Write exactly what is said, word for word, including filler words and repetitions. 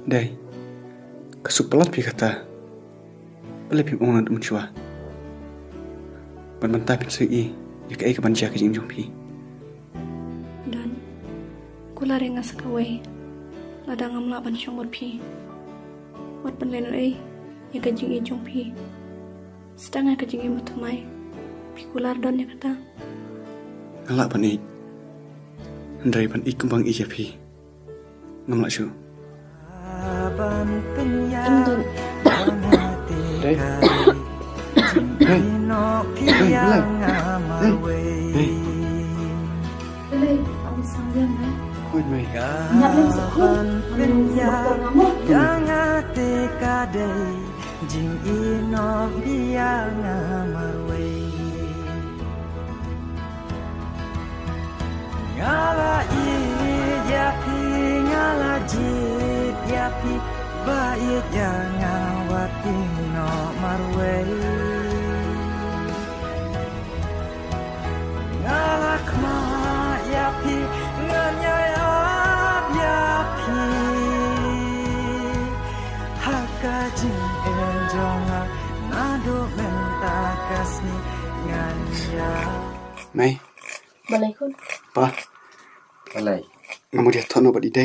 Dei, ka suk palat phi kata. Balei phim ong naduh mynshuwa? Ban mynta phin sa ïohi ïa kaei kaban jia ka jingim jong phi. Don, kular ïa nga sa kawei. Lada ngam lah ban shong bad phi, wat ban leh ei ïa ka jingïeit jong phi. Sdang ïa ka jingim ba thymmai. Phi kular Don ïa kata? Nga lah ban ïeit, hynrei ban ïeit kumba nga ïeit ïa phi, ngam lah shuh. Em Don. Dei. Dei. Dei, balei? Dei. Dei. Balei? Oi, Mei. Ngat lem sa khun. Anu, doktor nga mo. Jingïeit noh biang nga marwei. Nga la ïeit ïa phi, nga la jied ïa phi, ba ïeit ïa nga wat ïehnoh marwei. Nga la khmih ïa phi, ngan ïai ap ïa phi. Ha ka jingim jong nga, naduh mynta ka sngi ngan ïa. Mei. Balei khun? Pa. Balei? Nga mut ïa thoh noh bad i Dei.